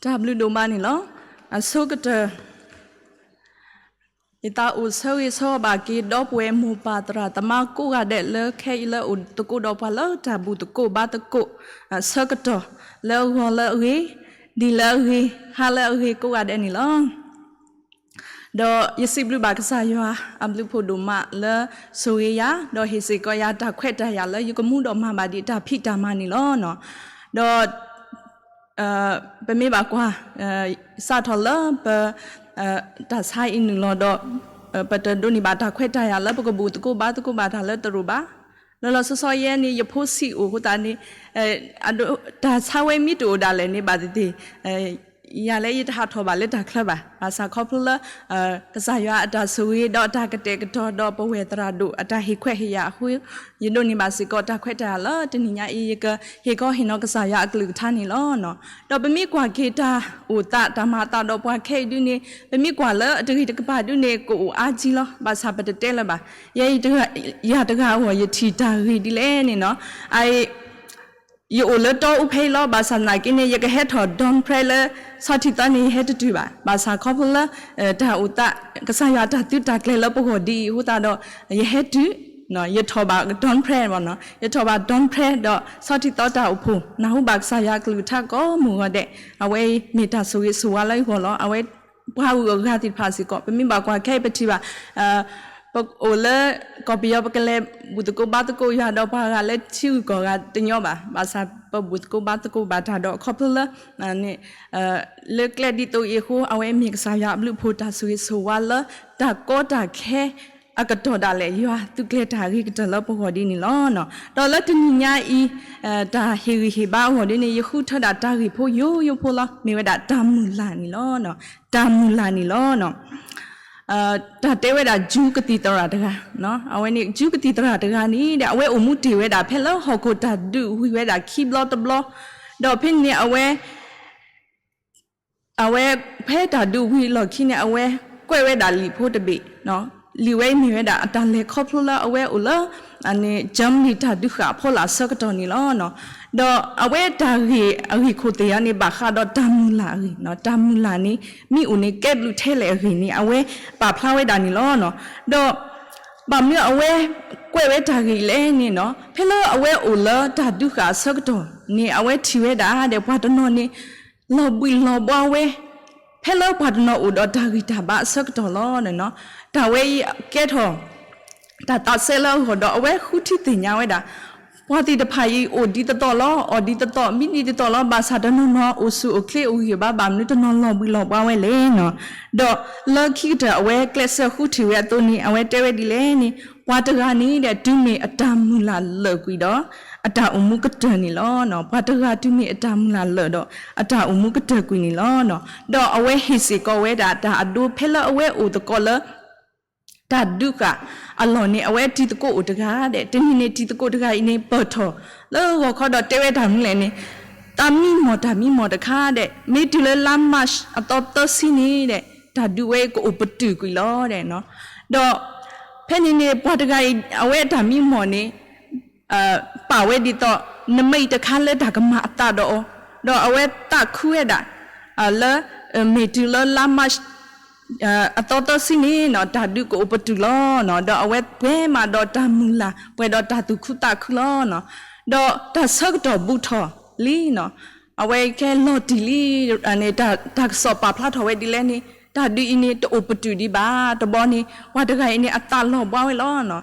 တၢ်ဘျုးဒိၣ်မးန့ၣ်လီၤ. အဆိကတၢၢ် ယသးအိၣ်ဆၢဂ့ၤဆၢဝါဘၣ်က့ၤ ဒီပုၢ်ဝဲၢ်မိၢ်ပၢ်သရၣ်သမါကိးဂၤဒဲးလၢခဲအံၤလၢအိၣ်သကိးဒီးပှၤလၢတၢ်ဘူၣ်သကိးဘါသကိး ဆၢကတီၢ်လၢဂီၤလၢအဂ့ၤ, ဒ်လၢအဂ့ၤ, ဟါလၢအဂ့ၤကိးဂၤဒဲးန့ၣ်လီၤ. ဒီးယစံးဘျုးဘၣ်ကစၢ်ယွၤအဘျုးဖှိၣ်ဒိၣ်မးလၢဆိၣ်ဂ့ၤယၤ, ဒီးဟ့ၣ်စ့ၢ်ကီးယၤတၢ်ခွဲးတၢ်ယာ်လၢယကမူဒီးမၤဘၣ်ဒံးတၢ်ဖံးတၢ်မၤန့ၣ်လီၤ. ဒီး ပမ့ၢ်ဘၣ်ကွၢ် စးထီၣ်လၢပ တၢ်ဆါအံၤနုာ်လီၤဒီး ပတဒိးန့ၢ်ဘၣ်တၢ်ခွဲးတၢ်ယာ်လၢပကဘူၣ်သကိးဘါသကိးဘၣ်တၢ်လၢတရူးဘၣ်. လီၤလီၤဆီဆီယဲန့ၣ် ယဖိဆံးအိၣ်အဃိသတးန့ၣ် တၢ်ဆါဝဲမ့ၢ်တအိၣ်ဒၣ်လဲာ်န့ၣ် ဘၣ်သ့ၣ်သ့ၣ် ယၤလၢယတဟးထီၣ်ဘၣ်လၢတၢ်ချၢဘၣ်. ဘၣ်ဆၣ်ခီဖျိလၢ ကစၢ်ယွၤအတၢ်ဆိၣ်ဂ့ၤဒီးအတၢ်ကတဲာ်ကတီၤဒီးပဝဲၢ်သရၣ်ဒိၣ်အတၢ်ဟ့ၣ်ခွဲးဟ့ၣ်ယာ်အဃိ ယဒိးန့ၢ်ဘၣ်စ့ၢ်ကီးတၢ်ခွဲးတၢ်ယာ်လၢတနံၤညါအံၤ ယကဟ့ၣ်ခီဟ့ၣ်နီၤကစၢ်ယွၤအကလုၢ်ကထါန့ၣ်လီၤ. ဒီးပမ့ၢ်ကွၢ်က့ၤတၢ်အိၣ်သးတၢ်မၤအသးဒီးပှၤခဲအံၤဒုန့ၣ် ပမ့ၢ်ကွၢ်လၢအတဂ့ၤတကပၤဒုန့ၣ် ကအိၣ်အါကံလီၤ. ဘၣ်ဆၣ်ပတတဲလၢၤဘၣ်. ယဲ ယၤတဂၤအဂီၢ် ယထံၣ်တၢ်ဂ့ၤဒ်လဲၣ်န့ၣ်နီၤ အ ယအိၣ်လၢတီအူဖဲအံၤလီၤ. ဘၣ်ဆၣ်သနာ်က့န့ၣ် ယကဟဲထီၣ် dawn prayer လၢ ဆီထံသီန့ၣ် ယဟဲတတုၤဘၣ်. ဘၣ်ဆၣ်ခီဖျိလၢ တၢ်အိၣ်သး ကစၢ်ယွၤအတၢ်သုးတၢ်ကျဲၤလၢပဂီၢ်ဒ်အံၤအဃိသတးဒီး ယဟဲတုၤ ယထီၣ်ဘၣ် dawn prayer မ့ၢ်နီၤ ယထီၣ်ဘၣ် dawn prayer ဒီးဆီထံသီတၢ်အိၣ်ဖှိၣ် နၢ်ဟူဘၣ်ကစၢ်ယွၤအကလုၢ်ကထါကိးမုၢ်ဂီၤဒဲး အဝဲအံၤမ့ၢ်တၢ်ဆိၣ်ဂ့ၤဆိၣ်ဝါလၢယဂီၢ်လီၤ. အဝဲပှၤဂုၤအဂၤသ့ၣ်တဖၣ်စ့ၢ်ကီး ပမ့ၢ်ဘၣ်ကွၢ်ခဲအံၤပထံၣ်ဘၣ် ပအိၣ်လၢကီၢ်ပယီၤ ပကလဲၤဘူၣ်သကိးဘါသကိးယွၤဒီးပှၤဂၤလၢထံဂုၤကီၢ်ဂၤတညီဘၣ်. ဘၣ်ဆၣ်ပဘူၣ်သကိးဘါသကိးဘၣ်တၢ်ဒီးခီဖျိလၢ လၢကျဲဒ်သိးအံၤအဃိ အဝဲမ့ၢ်ကစၢ်ယွၤအဘျုးအဖှိၣ်တၢ်ဆိၣ်ဂ့ၤဆိၣ်ဝါလၢ တၢ်ကီတၢ်ခဲအကတီၢ်ဒၣ်လဲာ် ယွၤသုးကျဲၤတၢ်အဂ့ၤကတၢၢ်လၢပဂီၢ်ဒ်န့ၣ်လီၤ. ဒီးလၢတနံၤညါအံၤ တၢ်ဟ့ၣ်ဂံၢ်ဟ့ၣ်ဘါအဂီၢ်ဒ်န့ၣ် ယဃုထၢဒၣ်တၢ်ဂ့ၢ်ဖိယိယိဖိလီၤ. မ့ၢ်ဝဲဒၣ်တၢ်မုၢ်လၢ်န့ၣ်လီၤ. တၢ်မုၢ်လၢ်န့ၣ်လီၤ. တၢ်တဲဝဲဒၣ် ကၠူကသံၣ်သရၣ်တဂၤ, အဝဲန့ၣ် ကၠူကသံၣ်သရၣ်တဂၤန့ၣ်ဒီး အဝဲအိၣ်မူတ့ၢ်ဝဲဒၣ်ဖဲလၢဟီၣ်ခိၣ်တၢ်ဒုးဝံၤဝဲဒၣ်ခံဘျီတဘျီ, ဒီးဖဲန့ၣ်န့ၣ် အဝဲ အဝဲဖဲတၢ်ဒုးဝံၤအလီၢ်ခံန့ၣ် အဝဲကွဲးဝဲဒၣ်လံာ်ဖိတဘ့ၣ်, လံာ်ဝဲအံၤမ့ၢ်ဝဲဒၣ်အတၢ်လဲၤခီဖျိလၢအဝဲအိၣ်လၢ Germany တၢ်ဒုးဃာ်အဖီလာ်အဆၢကတီၢ်န့ၣ်လီၤ. ဒီးအဝဲတၢ်ဂ့ၢ်အဂ့ၢ်ခိၣ်သ့ၣ်အံၤန့ၣ် ဘၣ်ဃးဒီးတၢ်မုၢ်လၢ်အဂ့ၢ်, တၢ်မုၢ်လၢ်န့ၣ် မ့ၢ်အိၣ်န့ၣ် ကဲဘျုးထဲလဲၣ်အဂ့ၢ်န့ၣ် အဝဲပာ်ဖျါဝဲဒၣ်န့ၣ်လီၤ. ဒီး ဘၣ်မနုၤအဝဲကွဲးဝဲတၢ်ဂ့ၢ်လဲၣ်န့ၣ်နီၤ, ဖဲလၢအဝဲအိၣ်လၢတၢ်ဒုးဃာ်အဆၢကတီၢ်န့ၣ် အဝဲထံၣ်ဝဲဒၣ်ဒီးပှၤတနီၤန့ၣ် လီၤဘှံးလီၤဘှါဝဲ ဖဲလၢပှၤတနီၤအိၣ်ဒီးတၢ်ဂံၢ်တၢ်ဘါအဆၢကတီၢ်လီၤ. တၢ်ဝဲအံၤကဲထီၣ် တၢ်သးစဲလၢအဂီၢ်ဒီး အဝဲဃုထံၣ်သ့ၣ်ညါဝဲဒၣ် ပှၤသ့ၣ်တဖၣ်အံၤအိၣ်ဒ်သိးသိးလီၤ, အီၣ်ဒ်သိးသိး, မံဒ်သိးသိးလီၤ, ဘၣ်ဆၣ်တနီၤနီၤ အိၣ်ဆူၣ်အိၣ်ချ့အိၣ်ဂံၢ်ဘါ ဘၣ်မနုၤတနီၤလီၤဘှံးလီၤဘှါဝဲလဲၣ်နီၤ. ဒီးလၢခံကတၢၢ်အဝဲကျဲးစၢးဃုထံၣ်ဝဲအသိးန့ၣ် အဝဲတဲဝဲဒ်လဲၣ်န့ၣ်, ပှၤတဂၤန့ၣ်ဒီး တုၤမ့ၢ်အတၢ်မုၢ်လၢ်လၢာ်ကွံာ်ဒီး အတၢ်အိၣ်မူကတၢၢ်န့ၣ်လီၤ. ပှၤတဂၤတုၤမ့ၢ်အတၢ်မုၢ်လၢ်လၢာ်ဒီး အတၢ်အိၣ်မူကတၢၢ်ကွံာ်န့ၣ်လီၤ. ဒီးအဝဲဟ့ၣ်စ့ၢ်ကီးဝဲဒၣ်တၢ်အဒိဖဲလၢအဝဲအိၣ်သကိးလၢ တၢ်ဒုးဃာ်အလီၢ်န့ၣ် အဝဲတံၤသကိးအိၣ်တဂၤဒီး တနံၤန့ၣ်တံၤသကိးတဂၤအံၤန့ၣ် ပၢၢ်ထီၣ်လၢဂီၤခီဒီးတဲဝဲတၢ်မနုၤလဲၣ်န့ၣ်, တၢ်မံမီၢ်တၢ်မံမီၢ်တခါဒီး မ့ၢ်တုၤလၢလါမၢ်ၡးအသီသၢဆံန့ၣ်ဒီး တၢ်ဒုးဝဲကအိၣ်ပတုာ်ကွံာ်လီၤ. ဒီး ဖဲန့ၣ်န့ၣ် ပှၤတဂၤအံၤ အဝဲအတၢ်မံမီၢ်န့ၣ် ပာ်ဝဲဒ်သိး နမ့ၢ်တခါလၢတၢ်ကမၤအသးဒီးအီၤ, ဒီးအဝဲသးခုဝဲဒၣ် လၢ မ့ၢ်တုၤလၢလါမၢ်ၡး အသီသၢဆံန့ၣ်နီၤ တၢ်ဒုးကအိၣ်ပတုာ်လီၤ. ဒီးအဝဲပှဲၤမးဒီးတၢ်မုၢ်လၢ် ပှဲၤဒီးတၢ်သူၣ်ခုသးခုလီၤ. ဒီးတၢ်ဆၢကတီၢ်ဘူးထီၣ်လံနီၤ အဝဲကဲလီၤတံၢ်လံ တၢ်ကစီၣ်ပာ်ဖျါထီၣ်ဝဲဒ်လဲၣ်န့ၣ် တၢ်ဒုးအံၤန့ၣ် တအိၣ်ပတုာ်ဒံးဘၣ် တဘျီန့ၣ် ပှၤတဂၤအံၤန့ၣ် အသးလီၤဘှါဝဲလီၤ.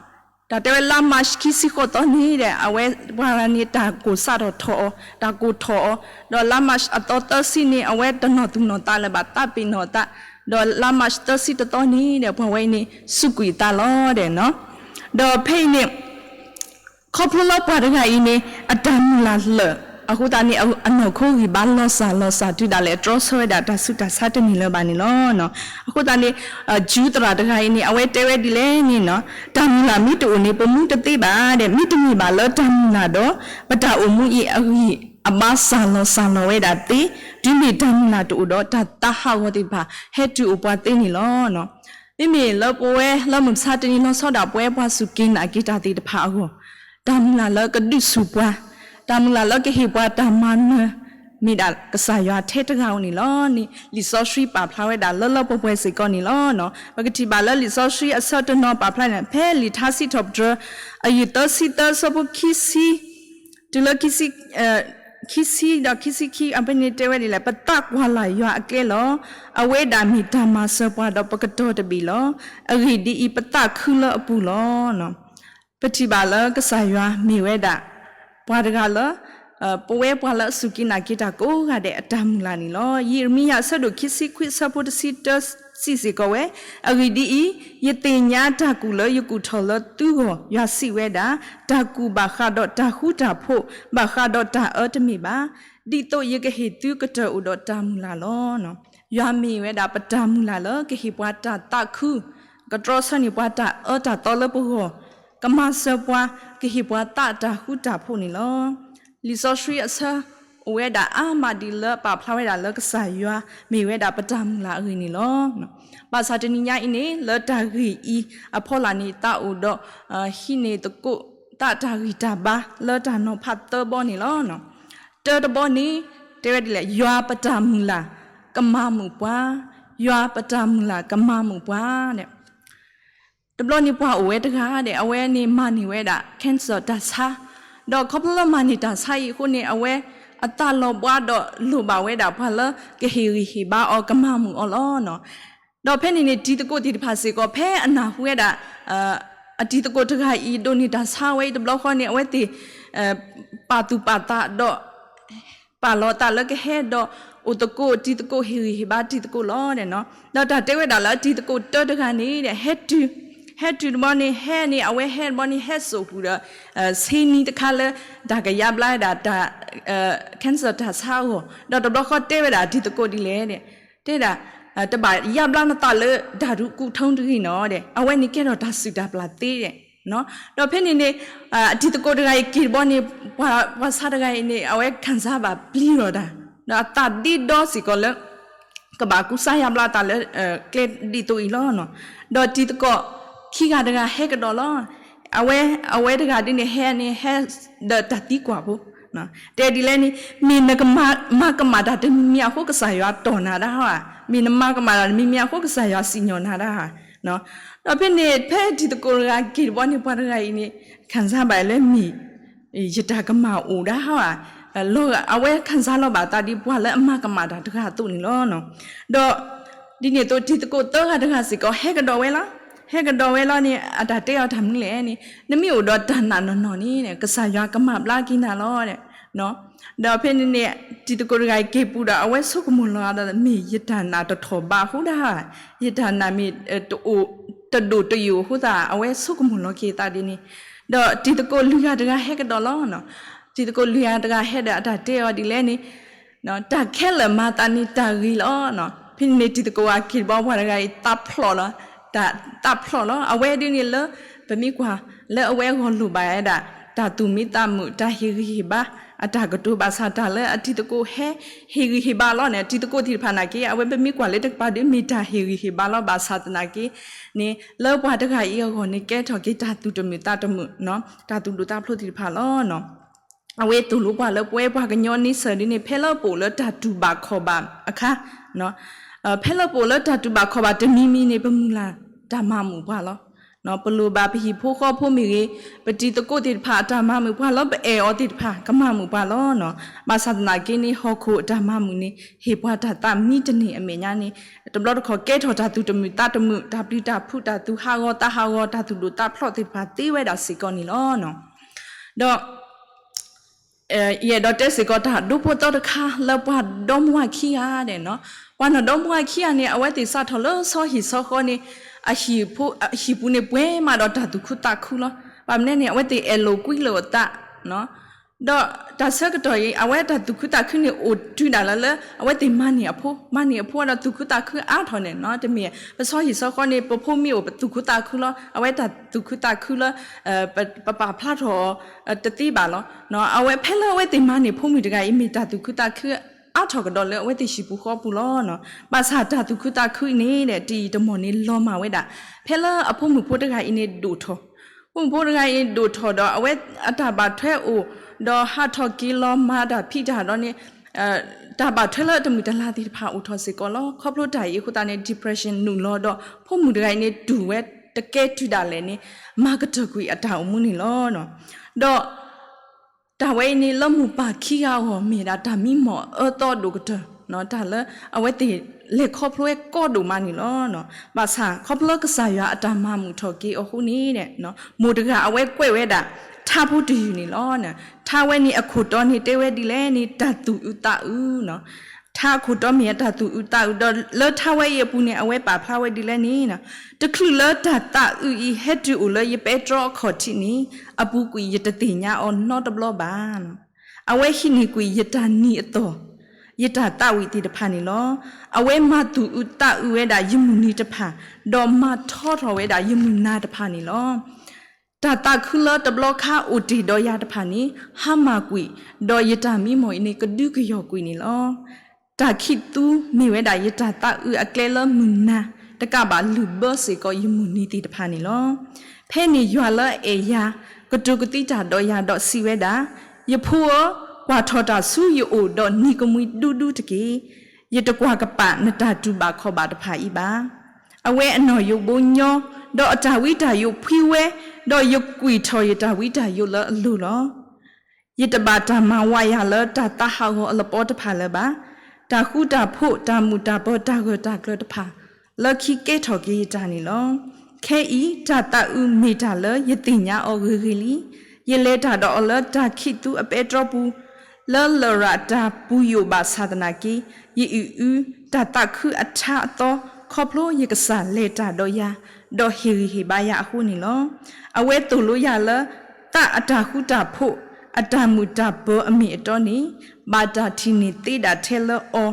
တၢ်တဲဝဲလါမၢ်ၡးခံဆံဃိးသီန့ၣ်ဒီး အဝဲပှၤဂၤန့ၣ် တၢ်ကိၢ်စးထီၣ်ထီၣ်အီၤ တၢ်ကိၢ်ထီၣ်အီၤ, ဒီးလါမၢ်ၡးအသီသၢဆံန့ၣ် အဝဲတနီၢ်သူၣ်နီၢ်သးလၢၤဘၣ် သးပ့ၤနီၣ်အသး, ဒီးလါမၢ်ၡးသၢဆံတသီန့ၣ်ဒီး ပှၤဝဲအံၤန့ၣ် စူးကွံာ်အသးလီၤဒီးနီၤ. ဒီးဖဲအံၤန့ၣ် ခီဖျိလၢပှၤတဂၤအံၤန့ၣ် အတၢ်မုၢ်လၢ်လၢာ် အဃိသတးန့ၣ် အနီၢ်ခိဂံၢ်ဘါလီၤစၢ်လီၤစၢ်တုၤဒၣ်လဲာ် တြီဆၢဝဲဒၣ်တၢ်ဆူးတၢ်ဆါတန့ၢ်လၢၤဘၣ်န့ၣ်လီၤ. အဃိသတးန့ၣ် ကၠူသရၣ်တဂၤအံၤန့ၣ် အဝဲတဲဝဲဒ်လဲၣ်န့ၣ်နီၤ, တၢ်မုၢ်လၢ်မ့ၢ်တအိၣ်န့ၣ် ပမူတသ့ဘၣ်ဒီး မ့တမ့ၢ်ဘၣ်လၢတၢ်မုၢ်လၢ်ဒီး ပတၢ်အိၣ်မူအံၤအဂံၢ်အဘါစၢ်လီၤစၢ်လီၤဝဲဒၣ်သ့, တုၤမ့ၢ်တၢ်မုၢ်လၢ်တအိၣ်ဒီး တၢ်သးဟးဂီၤသ့ၣ်တဖၣ် ဟဲတုၤအိၣ်ပှၤသ့န့ၣ်လီၤ. မ့မ့ၢ်လၢပဝဲလၢမုၢ်မဆါတနံၤလီၤဆီဒၣ်ပဝဲပှၤစူၢ်က့ၤနာ်က့ၤတၢ်သ့ၣ်တဖၣ်အဂီၢ်, တၢ်မုၢ်လၢ်လၢကဒုးဆူၣ်ပှၤ, တၢ်မုၢ်လၢ်လၢကဟ့ၣ်ပှၤတၢ်မၤနၢၤ, မ့ၢ်ဒၣ်ကစၢ်ယွၤထဲတဂၤဧိၤန့ၣ်လီၤန့ၣ် လံာ်စီဆှံပာ်ဖျါဝဲဒၣ်လၢလၢပှဲၤပှဲၤစ့ၢ်ကီးန့ၣ်လီၤ. ပကထံၣ်ဘၣ်လၢလံာ်စီဆှံအဆၢတနီၤပာ်ဖျါန့ၣ် ဖဲလံာ်ထါစံးထီၣ်ပတြၢၤ အယုၢ်သၢဆံသၢ အဆၢဖိခံဆံ တုၤလၢ ခံဆံဒီးခံဆံခံ အဖဲန့ၣ်တဲဝဲဒ်လဲၣ်, ပသးကွၢ်လၢ်ယွၤအကျဲလီၤ. အဝဲဒၣ်မ့ၢ်တၢ်မၤစၢၤပှၤဒီးပကတီၤတဘ့ၣ်လီၤ. အဂ့ၢ်ဒ်အံၤ, ပသးခုလၢအပူၤလီၤ. ပထံၣ်ဘၣ်လၢကစၢ်ယွၤမ့ၢ်ဝဲဒၣ် ပှၤတဂၤလၢ ပဝဲပှၤလၢအစူၢ်က့ၤနာ်က့ၤတၢ်ကိးဂၤဒဲးအတၢ်မုၢ်လၢ်န့ၣ်လီၤ. ယံးရမံယၤအဆၢဒိၣ်ခံဆံခွံအဆၢဖိတဆံတၢစံးစ့ၢ်ကီးဝဲ, အဂ့ၢ်ဒ်အံၤ, ယသ့ၣ်ညါတၢ်ကူၣ်လၢယကူၣ်ထီၣ်လၢသုဂီၢ်, ယွၤစံးဝဲဒၣ်, တၢ်ကူၣ်ဘၣ်ဃးဒီးတၢ်ဃူတၢ်ဖိး, ဘၣ်ဃးဒီးတၢ်အၢတမ့ၢ်ဘၣ်, ဒ်သိးယကဟ့ၣ်သုကတၢၢ်အိၣ်ဒီးတၢ်မုၢ်လၢ်လီၤ. ယွၤမ့ၢ်ဝဲဒၣ်ပတၢ်မုၢ်လၢ်လၢကဟ့ၣ်ပှၤတၢ်သးခု, ကတြီဆၢန့ၢ်ပှၤတၢ်အၢတၢ်သီလၢပဂီၢ်, ကမၤစၢၤပှၤ, ကဟ့ၣ်ပှၤသးတၢ်ဃူတၢ်ဖိးန့ၣ်လီၤ. လံာ်စီဆှံအဆၢ အိၣ်ဝဲဒၣ်အါမးဒ်လၢပာ်ဖျါဝဲဒၣ်လၢကစၢ်ယွၤမ့ၢ်ဝဲဒၣ်ပတၢ်မုၢ်လၢ်အဂ့ၢ်န့ၣ်လီၤ. ဘၣ်ဆၣ်တနံၤညါအံၤန့ၣ် လၢတၢ်ဂ့ၢ်အံၤအဖီလာ်န့ၣ် သးအိၣ်ဒီး ဟံးန့ၢ်သကိးသးတၢ်ဂံၢ်တၢ်ဘါလၢတၢ်နီၤဖးသၢဘီန့ၣ်လီၤ. တၢတဘီန့ၣ် တဲဝဲဒ်လဲၣ်, ယွၤပတၢ်မုၢ်လၢ်ကမၤမုာ်ပှၤ, ယွၤပတၢ်မုၢ်လၢ်ကမၤမုာ်ပှၤန့ၣ် တဘျီန့ၣ်ပှၤအိၣ်ဝဲတဂၤဒီး အဝဲန့ၣ်မၤန့ၢ်ဝဲဒၣ် cancer တၢ်ဆါ, ဒီးခီဖျိလၢမၤန့ၢ်တၢ်ဆါအံၤအဃိန့ၣ် အဝဲအသးလီၤဘှါဒီးလိၣ်ဘၣ်ဝဲဒၣ်ပှၤလၢကဟ့ၣ်ဂံၢ်ဟ့ၣ်ဘါအီၤ ကမၤမုာ်အီၤလီၤ. ဒီးဖဲန့ၣ်န့ၣ် တံၤသကိးသ့ၣ်တဖၣ်စ့ၢ်ကီး ဖဲအနၢ်ဟူဝဲဒၣ် အတံၤသကိးတဂၤအံၤဒိးန့ၢ်တၢ်ဆါဝဲအံၤတဘျီဃီန့ၣ် အဝဲသ့ၣ် ပာ်သူၣ်ပာ်သးဒီး ပာ်လီၤအသးလၢကဟဲဒီးအိၣ်သကိးတံၤသကိး ဟ့ၣ်ဂံၢ်ဟ့ၣ်ဘါတံၤသကိးလီၤ. ဒီးတၢ်တဲဝဲဒၣ်လၢအတံၤသကိးတၢတဂၤန့ၣ် ဟဲတုၤ, ဟဲတုၤတဘျီန့ၣ် ဟဲန့ၣ် အဝဲဟဲတဘျီန့ၣ် ဟဲစိာ်ဃုာ်ဒီး ဆ့နံၤတခါလၢ တၢ်ကယါဘျါဝဲဒၣ်တၢ် cancer တၢ်ဆါအဂီၢ်, ဒီးတဘျီဃီတဲဝဲဒၣ်တံၤသကိးဒ်လဲၣ် တဲဒၣ် တဘၣ်ယါဘျါနသးလၢ ဓာတု ကုထုံး တဂ့ၤနီၤဒီး အဝဲန့ၣ်ကဲထီၣ်တၢ်စုၣ်တၢ်ပျၢ်သ့ဒီး ဒီးဖဲန့ၣ်န့ၣ် အတံၤသကိးတဂၤအံၤက့ၤတဘျီန့ၣ် ပှၤဆါတဂၤအံၤန့ၣ် အဝဲခံစားဘၣ်ပျံၤဒီးတၢ် ဒီးအသးဒ့ဒီစ့ၢ်ကီးလၢ ကဘၣ်ကူစါယါဘျါအသးလၢ ကျဲဒ်သိးအံၤလီၤ. ဒီးတံၤသကိးခံဂၤတဂၤဟဲကဒီးလီၤ. အဝဲ အဝဲတဂၤဒ်န့ၣ် ဟဲန့ၣ် ဟဲဒီးတၢ်သံကွၢ်ဖိ တဲဒ်လဲၣ်န့ၣ် မ့ၢ်နကမၤကမၣ်တၢ်တမံၤမံၤအဃိ ကစၢ်ယွၤတီၢ်နၤဒၣ်ဧါ, မ့ၢ်နမၤကမၣ်တၢ်တမံၤမံၤအဃိ ကစၢ်ယွၤစံၣ်ညီၣ်နၤဒၣ်ဧါ. ဒီးဖဲန့ၣ် ဖဲတံၤသကိးတဂၤက့ၤတဘျီန့ၣ် ပှၤတဂၤအံၤန့ၣ် ခံစားဘၣ်လၢမ့ၢ် ယတၢ်ကမၣ်အိၣ်ဒၣ်ဧါ, အဝဲခံစားလီၤဘၣ်အသးဒ်ပှၤလၢအမၤကမၣ်တၢ်တဂၤအသိးန့ၣ်လီၤ. ဒီး ဒ်န့ၣ်အသိးတံၤသကိးသၢဂၤတဂၤစ့ၢ်ကီး ဟဲကဒီးဝဲလီၤ. ဟဲကဒီးဝဲလီၤန့ၣ် အတၢ်တဲအီၤတၢ်မနုၤလဲၣ်န့ၣ် နမ့ၢ်အိၣ်ဒီးတၢ်နာ်နီၢ်နီၢ်န့ၣ် ကစၢ်ယွၤကမၤဘျါက့ၤနၤလီၤ. ဒီးဖဲန့ၣ်န့ၣ် တံၤသကိးတဂၤအံၤက့ၤပူၤဒီး အဝဲဆိကမိၣ်လီၤဒီး မ့ၢ်ယတၢ်နာ်တထီၣ်ဘးအဃိဒၣ်ဧါ, ယတၢ်နာ်မ့ၢ်တဒိၣ်တယိာ်အဃိသတး အဝဲဆိကမိၣ်လီၤက့ၤအသးဒ်န့ၣ်, ဒီးတံၤသကိးလွံၢ်ဂၤတဂၤဟဲကဒီးလီၤ. တံၤသကိးလွံၢ်ဂၤတဂၤဟဲဒီးအတၢ်တဲအီၤဒ်လဲၣ်န့ၣ် တၢ်ခဲလၢာ်မၤသးန့ၣ်တၢ်ဂ့ၤလီၤ. ဖဲန့ၣ်န့ၣ်တံၤသကိးအံၤက့ၤတဘျီပှၤတဂၤအံၤသးဖျိးလီၤ, တၢ်သးဖျိးလီၤ. အဝဲဒ်န့ၣ်လၢ ပမ့ၢ်ကွၢ်လၢအဝဲအဂီၢ်လိၣ်ဘၣ်ဝဲဒၣ် တၢ်သူၣ်မံသးမုာ် တၢ်ဟ့ၣ်ဂံၢ်ဟ့ၣ်ဘါ အတၢ်ကတိၤ ဘၣ်ဆၣ်တၢ်လၢအတံၤသကိးဟဲ ဟ့ၣ်ဂံၢ်ဟ့ၣ်ဘါလီၤန့ၣ် တံၤသကိးသ့ၣ်တဖၣ်နာ်က့ အဝဲပမ့ၢ်ကွၢ်လၢတကပၤဒ်မ့ၢ်တၢ်ဟ့ၣ်ဂံၢ်ဟ့ၣ်ဘါလီၤ. ဘၣ်ဆၣ်သနာ်က့န့ၣ် လၢပှၤတဂၤအံၤအဂီၢ်န့ၣ် ကဲထီၣ်က့ၤတၢ်သူၣ်တမုာ်သးတမုာ် တၢ်သူၣ်ဒိၣ်သးဖျိးသ့ၣ်တဖၣ်လီၤ. အဝဲသိၣ်လိပှၤလၢပဝဲပှၤကညီန့ဆၢၣ်ဒ်န့ၣ် ဖဲလၢပအိၣ်လၢတၢ်တူၢ်ဘၣ်ခီၣ်ဘၣ်အခါ, ဖဲလၢပအိၣ်လၢတၢ်တူၢ်ဘၣ်ခီၣ်ဘၣ်တမံၤမံၤန့ၣ် ပမုၢ်လၢ်တၢ်မၤမုာ်ပှၤလီၤ. ပလိၣ်ဘၣ်ပဟံၣ်ဖိဃီဖိမ့ၢ်ဂ့ၤ, ပတံၤသကိးသ့ၣ်တဖၣ်အတၢ်မၤမုာ်ပှၤလၢပအဲၣ်အီၤသ့ၣ်တဖၣ် ကမၤမုာ်ပှၤလီၤ. ဘၣ်ဆၣ်သနာ်က့န့ၣ် ဟီၣ်ခိၣ်အတၢ်မၤမုာ်န့ၣ် ဟ့ၣ်ပှၤတၢ်သးမံတန့ၢ်အမဲာ်ညါန့ၣ် တဘျီတခီၣ်ကဲထီၣ်တၢ်သူၣ်တမုာ်သးတမုာ် တၢ်ပျံၤတၢ်ဖုး တၢ်သူၣ်ဟးဂီၤသးဟးဂီၤ တၢ်သူၣ်ဒိၣ်သးဖျိးသ့ၣ်တဖၣ်သ့ဝဲဒၣ်စ့ၢ်ကီးန့ၣ်လီၤ. ဒီး ယအဲၣ်ဒိးတဲစ့ၢ်ကီးတၢ်ဒိဖိသၢတခါလၢပှၤဒီမါဝၤခံဂၤဒဲးနီၤ, ပှၤနီၢ်ဒီမါဝၤခံဂၤန့ၣ် အဝဲသ့ၣ်စးထီၣ်လၢဆီဟံၣ်ဆီဃီန့ၣ် အဟံၣ်ပူၤန့ၣ်ပှဲၤမးဒီးတၢ်သူၣ်ခုသးခုလီၤ. ဘၣ်မနုၤန့ၣ် အဝဲသ့ၣ်အဲၣ်လိာ်ကွံလိာ်အသး ဒီးတၢ်ဆၢကတီၢ်အံၤ အဝဲတၢ်သူၣ်ခုသးခုန့ၣ် အိၣ်တုၤဒၣ်လၢလၢ အဝဲသ့ၣ်မၤန့ၢ်အဖိ, မၤန့ၢ်အဖိဒီးသူၣ်ခုသးခုအါထီၣ်န့ၣ်နီၤ. တမ့ၢ် ပဆီဟံၣ်ဆီဃီန့ၣ် ပဖိမ့ၢ်အိၣ်ပသူၣ်ခုသးခုလီၤ. အဝဲတၢ်သူၣ်ခုသးခုလၢ ပပာ်ဖျါထီၣ်အီၤတသ့ဘၣ်လီၤ. အဝဲဖဲလၢအဝဲသ့ၣ်မၤန့ၢ်ဖိမုၣ်တဂၤအံၤ မ့ၢ်တၢ်သူၣ်ခုသးခုအါထီၣ်ကဒီးလၢအဝဲသ့ၣ်ဟံၣ်ပူၤဃီပူၤလီၤ. ဘၣ်ဆၣ်တၢ်သူၣ်ခုသးခုန့ၣ် တယံာ်တမီၢ်န့ၣ်လီၤမၢ်ဝဲဒၣ် ဖဲလၢအဖိမုၣ်ဖိတဂၤအံၤန့ၣ်ဒိၣ်ထီၣ်, ဖိမုၣ်ဖိတဂၤအံၤန့ၣ်ဒိၣ်ထီၣ်ဒီး အဝဲအတၢ်ဘၣ်ထွဲအိၣ် ဒီးဟးထီၣ်က့ၤလီၤမၤတၢ်ဖံးတၢ်ဒီးန့ၣ် တၢ်ဘၣ်ထွဲလၢတမုာ်တလၤသ့ၣ်တဖၣ်အိၣ်ထီၣ်စ့ၢ်ကီးလီၤ. ခီဖျိတၢ်အံၤအဃိသတးန့ၣ် depression နုာ်လီၤဒီး ဖိမုၣ်တဂၤအံၤန့ၣ် တူၢ်ဝဲတကဲတုၤဒၣ်လဲာ်န့ၣ် မၤကတၢၢ်ကွံာ်အတၢ်အိၣ်မူန့ၣ်လီၤ. ဒီး တၢ်ဝဲအံၤန့ၣ် လၢမိၢ်ပၢ်ခံဂၤအဂီၢ် မ့ၢ်ဒၣ်တၢ်မံမီၢ်အၢသီဒိၣ်ကတၢၢ်, တၢ်လၢအဝဲသ့ၣ်လဲၤခီဖျိဝဲကီဒိၣ်မးန့ၣ်လီၤ. ဘၣ်ဆၣ်ခီဖျိလၢကစၢ်ယွၤအတၢ်မၤမုာ်ထီၣ်က့ၤအီၤအဃိန့ၣ်, မိၢ်တဂၤအဝဲကွဲးဝဲဒၣ် ထါဖိတယုၢ်န့ၣ်လီၤ. ထါဝဲန့ၣ်အခိၣ်တီန့ၣ်တဲဝဲဒ်လဲၣ်န့ၣ် တၢ်သူၣ်အုးသးအုး, ထါအခိၣ်တီမ့ၢ်အတၢ်သူၣ်အုးသးအုး ဒီးလၢထါဝဲအံၤအပူၤန့ၣ် အဝဲပာ်ဖျါဝဲဒ်လဲၣ်န့ၣ်, တချုးလၢတၢ်သးအုးအံၤ ဟဲတုၤအိၣ်လၢယပဲတြီအခီၣ်ထံးန့ၣ် အပူၤကွံာ်ယတသ့ၣ်ညါအီၤနီတဘျီဘၣ်. အဝဲဟံးန့ၢ်ကွံာ်ယတၢ်နံၤအသီၣ်, ယတၢ်သးဝံၣ်သ့ၣ်တဖၣ်န့ၣ်လီၤ. အဝဲမၤသူၣ်အုးသးအုးဝဲဒၣ်ယမုၢ်နံၤတဖၣ်, ဒီးမၤထီထီၣ်ဝဲဒၣ်ယမုၢ်နၤတဖၣ်န့ၣ်လီၤ. တၢ်သးခုလၢတဘျီခါအိၣ်တ့ၢ်ဒီးယၤတဖၣ်န့ၣ် ဟါမၢ်ကွံာ်, ဒီးယတၢ်မံမီၢ်အံၤန့ၣ် ကဒုကယီၢ်ကွံာ်န့ၣ်လီၤ. တၢ်ခံးသူမ့ၢ်ဝဲဒၣ်ယတၢ်သးအုးအကျဲလၢမုၢ်နၤ တကးဘၣ်လုၢ်ဘၢစ့ၢ်ကီးယမုၢ်နံၤသ့ၣ်တဖၣ်န့ၣ်လီၤ. ဖဲန့ၣ်ယွၤလၢအအဲၣ်ယၤ ကတိၤကသံတၢ်ဒီးယၤဒီးစံးဝဲဒၣ်, ယဖိဧၢ, ကွၢ်ထီၣ်တၢ်ဆူယအိၣ်ဒီးနံၤကမှံဒူဒူတက့ၢ်. ယတကွၢ်ကပာ်နတၢ်တူၢ်ဘၣ်ခီၣ်ဘၣ်တဖၣ်အံၤဘၣ်. အဝဲအနီၣ်ယိးဘိညီ, ဒီးအတၢ်ဝံတၢ်ယိးဖှံဝဲ, ဒီးယကွံာ်ထီၣ်ယတၢ်ဝံတၢ်ယိးလၢအလိၤလီၤ. ယတဘၣ်တၢ်မၤဝးယၤလၢတၢ်သးဟးဂီၤအလပီတဖၣ်လၢၤဘၣ်. တၢ်ဃူတၢ်ဖိး, တၢ်မုာ်တၢ်ပၢၤ, တၢ်ဂၢၢ်တၢ်ကျၢၤတဖၣ် လၢခံကဲထီၣ်က့ၤယတၢ်န့ၣ်လီၤ. ခဲအံၤ တၢ်သးအုးမ့ၢ်တၢ်လၢယသ့ၣ်ညါအီၤဂ့ၤဂ့ၤလံ. ယလဲၤတၢ်ဒီးအီၤလၢတၢ်ခံးသူအပဲတြီပူၤ, လၢလရာ်တၢ်ပူၤယိာ်ဘၣ်ဆၣ်သနာ်က့, ယအံၤအု တၢ်သးခုအထါအသီ, ခီဖျိယကစၢ်လဲၤတၢ်ဒီးယၤ, ဒီးဟ့ၣ်ဂံၢ်ဟ့ၣ်ဘါယၤအဃိန့ၣ်လီၤ. အဝဲသိၣ်လိယၤလၢ သးအတၢ်ဃူတၢ်ဖိး, အတၢ်မုာ်တၢ်ပၢၤအမ့ၢ်အတီန့ၣ်, ဘၣ်တၢ်ထံၣ်န့ၢ်သ့ဒၣ်ထဲလၢအီၤ,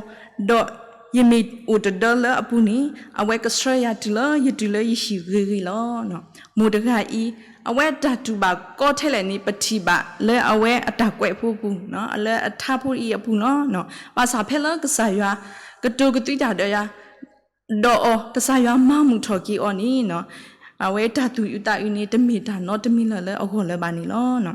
ဒီးယမ့ၢ်အိၣ်တဒၢလၢအပူၤန့ၣ်, အဝဲကဆှၢယၤတုၤလၢယတုၤလၢယဟံၣ်ဂ့ၤဂ့ၤလီၤ. မိၢ်တဂၤအံၤ အဝဲတၢ်တူၢ်ဘၣ်ကီထဲလဲၣ်န့ၣ် ပထံၣ်ဘၣ်လၢအဝဲအတၢ်ကွဲးဖိအပူၤ, လၢအထါဖိအံၤအပူၤလီၤ. ဘၣ်ဆၣ်ဖဲလၢကစၢ်ယွၤ ကတိၤကသွံတၢ်ဒီးယၤ ဒီးအီၤ ကစၢ်ယွၤမၤမုာ်ထီၣ်က့ၤအီၤန့ၣ်, အဝဲတၢ်သူၣ်အုးသးအုးန့ၣ် တမ့ၢ်တၢ်နီတမံၤလၢၤလၢအဂီၢ်လၢၤဘၣ်န့ၣ်လီၤ.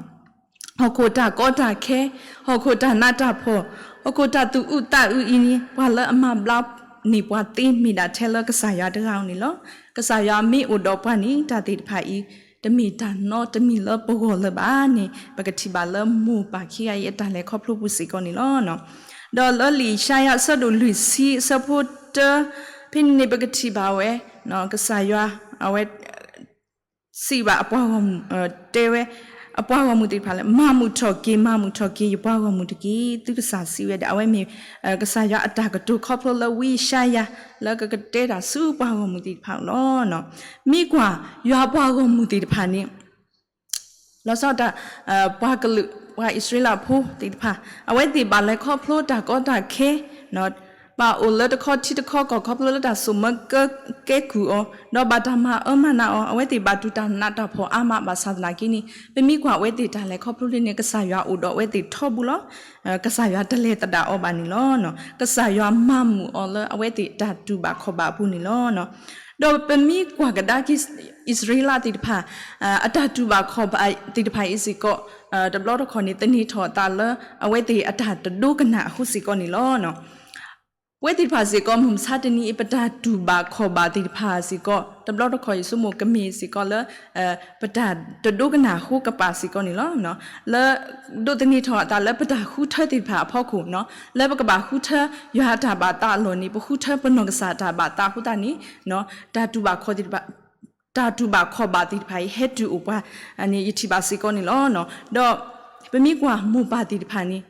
ဟီၣ်ခိၣ်တၢ်ကီတၢ်ခဲ, ဟီၣ်ခိၣ်တၢ်နးတၢ်ဖှီၣ်, ဟီၣ်ခိၣ်တၢ်သူၣ်အုးသးအုးအံၤန့ၣ် ပှၤလၢအမၤဘျါန့ၢ်ပှၤသ့မ့ၢ်ဒၣ်ထဲလၢကစၢ်ယွၤတဂၤဧိၤန့ၣ်လီၤ. ကစၢ်ယွၤမ့ၢ်အိၣ်ဒီးပှၤန့ၣ် တၢ်သ့ၣ်တဖၣ်အံၤ တမ့ၢ်တၢ်နီတမံၤလၢပဂီၢ်လၢၤဘၣ်န့ၣ် ပကထံၣ်ဘၣ်လၢမိၢ်ပၢ်ခံဂၤအံၤအတၢ်လဲၤခီဖျိပူၤစ့ၢ်ကီးန့ၣ်လီၤ. ဒီးလၢလံာ်ယၡါယၤအဆၢဒိၣ်လွံၢ်ဆံအဆၢဖိတၢ ဖဲန့ၣ်န့ၣ် ပကထံၣ်ဘၣ်ဝဲ ကစၢ်ယွၤ အဝဲ စံးဘၣ်အပှၤဂီၢ်မုၢ်, တဲဝဲ အပှၤဂီၢ်မုၢ်သ့ၣ်တဖၣ်လၢ မၤမုာ်ထီၣ်က့ၤ, မၤမုာ်ထီၣ်က့ၤ ယပှၤဂီၢ်မုၢ်တက့ၢ်. သုကစၢ်စံးဝဲဒီး အဝဲမ့ၢ် ကစၢ်ယွၤအတၢ်ကတိၤခီဖျိလၢဝံယၡါယၤ လၢကကတဲတၢ်ဆူပှၤဂီၢ်မုၢ်သ့ၣ်တဖၣ်လီၤ. မ့ၢ်ကွၢ် ယွၤပှၤဂီၢ်မုၢ်သ့ၣ်တဖၣ်န့ၣ် လီၤဆီဒၣ်တၢ် ပှၤကလုာ် ပှၤအံၣ်စရ့လးဖိသ့ၣ်တဖၣ် အဝဲသ့ၣ်ဘၣ်လဲၤခီဖျိတၢ်ကီတၢ်ခဲ ဘၣ်အိၣ်လၢတခီထံတခီကီၢ် ခီဖျိလၢတၢ်စိာ်မၢကဲကဲကုၢ်အီၤ ဒီးဘၣ်တၢ်မၤအၢမၤနးအီၤ အဝဲသ့ၣ်ဘၣ်တူၢ်တၢ်နးတၢ်ဖှီၣ်အါမး ဘၣ်ဆၣ်သနာ်က့န့ၣ် ပမ့ၢ်ကွၢ်အဝဲသ့ၣ်တၢ်လဲၤခီဖျိလံန့ၣ် ကစၢ်ယွၤအိၣ်ဒီးအဝဲသ့ၣ်ထီဘိလီၤ. ကစၢ်ယွၤတလဲၤသဒၣ်အီၤဘၣ်န့ၣ်လီၤ. ကစၢ်ယွၤမၤမုာ်အီၤလၢအဝဲသ့ၣ်တၢ်တူၢ်ဘၣ်ခီၣ်ဘၣ်အပူၤန့ၣ်လီၤ. ဒီးပမ့ၢ်ကွၢ်ကဒါက့ၤ အံၣ်စရ့လးသ့ၣ်တဖၣ် အတၢ်တူၢ်ဘၣ်ခီၣ်ဘၣ်သ့ၣ်တဖၣ်အံၤစ့ၢ်ကီး တဘျီတခီၣ်န့ၣ် သန့ၤထီၣ်အသးလၢ အဝဲသ့ၣ်အတၢ်တဒိကနၣ်အဃိစ့ၢ်ကီးန့ၣ်လီၤ. ပဝဲသ့ၣ်တဖၣ်စ့ၢ်ကီး မုၢ်မဆါတနံၤအံၤ ပတၢ်တူၢ်ဘၣ်ခီၣ်ဘၣ်သ့ၣ်တဖၣ်စ့ၢ်ကီး တဘျီတခီၣ်ယဆိကမိၣ်ကမ့ၢ်စ့ၢ်ကီးလၢ ပတၢ်တဒိကနၣ်အဃိကပၤစ့ၢ်ကီးန့ၣ်လီၤ. လၢ ဒိးသန့ၤထီၣ်အသးလၢပတၢ်ဃုထၢသ့ၣ်တဖၣ်အဖီခိၣ် လၢပကဘၣ်ဃုထၢယွၤအတၢ်ဘၣ်သးအလီၢ်န့ၣ် ပဃုထၢပနီၢ်ကစၢ်အတၢ်ဘၣ်သးအဃိသတးန့ၣ် တၢ်တူၢ်ဘၣ်ခီၣ် တၢ်တူၢ်ဘၣ်ခီၣ်ဘၣ်သ့ၣ်တဖၣ်အံၤ ဟဲတုၤအိၣ်ပှၤန့ၣ် ယထံၣ်ဘၣ်စ့ၢ်ကီးန့ၣ်လီၤ. ဒီးပမ့ၢ်ကွၢ်မိၢ်ပၢ်သ့ၣ်တဖၣ်န့ၣ်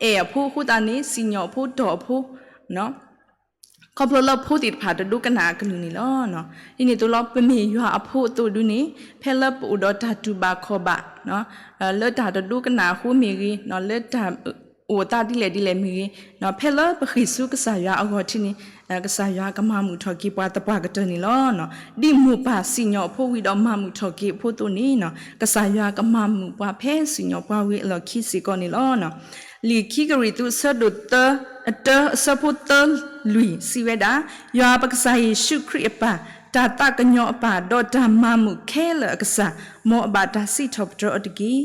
အဲၣ်အဖိအဃိသတးန့ၣ် စံၣ်ညီၣ်အဖိတီၢ်အဖိ ခီဖျိလၢဖိသ့ၣ်တဖၣ်တဒိကနၣ်အကလုၢ်န့ၣ်လီၤ. ဒ်န့ၣ်အသိးလီၤ ပမ့ၢ်ယွၤအဖိအသိးဒုန့ၣ် ဖဲလၢပအိၣ်ဒီးတၢ်တူၢ်ဘၣ်ခီၣ်ဘၣ် လၢတၢ်တဒိကနၣ်အဃိမ့ၢ်ဂ့ၤ လၢတၢ်အိၣ်အသးဒ်လဲၣ်ဒ်လဲၣ်မ့ၢ်ဂ့ၤ ဖဲလၢပဃ့ၢ်ဆူကစၢ်ယွၤအဂီၢ်ထံးန့ၣ် ကစၢ်ယွၤကမၤမုာ်ထီၣ်က့ၤပှၤသပှၢ်ကတၢၢ်န့ၣ်လီၤ. ဒ်မိၢ်ပၢ်စံၣ်ညီၣ်အဖိဝံၤဒီးမၤမုာ်ထီၣ်က့ၤအဖိအသိးန့ၣ် ကစၢ်ယွၤကမၤမုာ်ပှၤဖဲစံၣ်ညီၣ်ပှၤဝံၤအလီၢ်ခံစ့ၢ်ကီးန့ၣ်လီၤ. လံာ်ခံကရံၣ်သူးအဆၢဒိၣ်သၢ အတၢ အဆၢဖိသၢလွံၢ်စံးဝဲဒၣ်, ယွၤပကစၢ်ယ့ၣ်ၡူးခရံာ်အပၢ်, တၢ်သးကညီၤအပၢ်, ဒီးတၢ်မၤမုာ်ခဲလၢာ်အကစၢ်, မ်အဘၣ်တၢ်စံးထီၣ်ပတြၢၤအီၤတက့ၢ်.